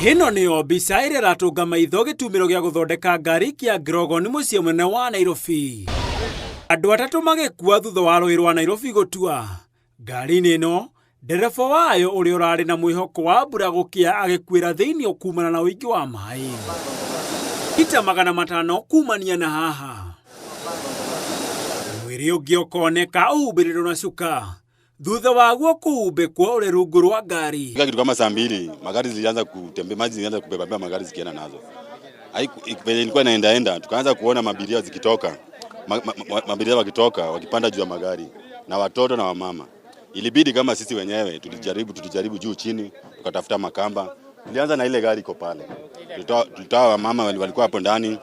Ĩno nĩyo mbica ĩrĩa ĩratũnga maitho gĩtumĩro gĩa gũthondeka ngari kĩa Grogon mũciĩ mũnene wa Nairobi. Andũ atatũ magĩkua thutha wa rũĩ rwa Nairobi gũtua. Ngari-inĩ ĩno, ndereba wayo ũrĩa ũrarĩ na mwĩhoko wa mbura gũkĩa agĩkuĩra thĩinĩ kumana na ũingĩ wa maĩ. Mita 500 kumania na haha. Mwĩrĩ ũngĩ ũkoneka ũhumbĩrĩtwo na cuka thutha waguo kũhumbĩkwo ũrĩ rungu rwa ngari. Fika kitu kama saa 2 magari zilianza kutembea, maji zilianza kubeba beba magari zikienda nazo. Venye ilikuwa inaenda enda, tukaanza kuona mabiria zikitoka, mabiria wakitoka wakipanda juu ya magari na watoto na wamama. Ilibidi kama sisi wenyewe tulijaribu juu chini, tukatafuta makamba. Tulianza na ile gari iko pale. Tulitoa wamama walikuwa hapo ndani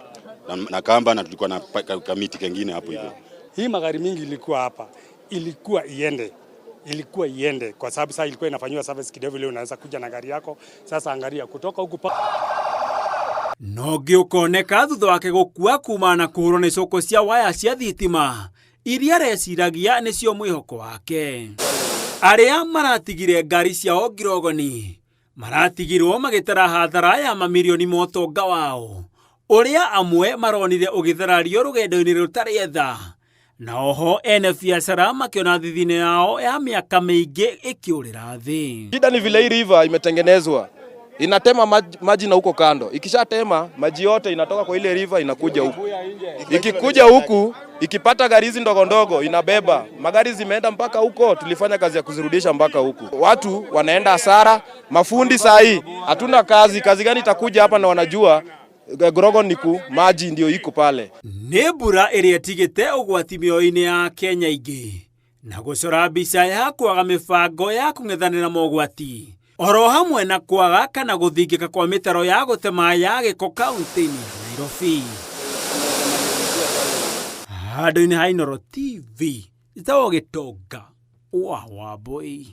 na kamba na tulikuwa na kamiti kengine hapo hivyo. Hii magari mingi ilikuwa hapa, ilikuwa iende kwa sababu sasa ilikuwa inafanyiwa service kidogo, leo unaweza kuja na gari yako. Sasa angalia kutoka huku pa No ũngĩ ũkoneka thutha wake gũkua kumana na kũhũrwo nĩ cũkũ cia waya cia thitima iria areciragia nĩcio mwĩhoko wake. Arĩa maratigire ngari ciao Ngirogoni maratigirwo magĩtara hathara ya mamirioni ma ũtonga wao ũrĩa amwe maronire ũgĩtharario rũgendo-inĩ rũtarĩ tha na oho ene biacara makĩona thithino yao ya mĩaka mĩingĩ ĩkĩũrĩra thĩ. Shida ni vile hii river imetengenezwa inatema maji na huko kando, ikishatema maji yote inatoka kwa ile river inakuja huku, ikikuja huku ikipata gari hizi ndogo ndogo inabeba magari, zimeenda mpaka huko. Tulifanya kazi ya kuzirudisha mpaka huku, watu wanaenda hasara. Mafundi saa hii hatuna kazi, kazi gani itakuja hapa na wanajua Grogon ni ku maji ndio iko pale. Nĩ mbura ĩrĩa ĩtigĩte ũgwati mĩoyo-inĩ ya Kenya ingĩ na gũcora mbica ya kwaga mĩbango ya kũng'ethanĩra mogwati oro hamwe na kwaga kana gũthingĩka kwa mĩtaro ya gũte maĩ ya gĩko kaunti-inĩ ya Nairobi. Handũ-inĩ ha Inooro TV, njĩtagwo Gĩtonga wa Wambui.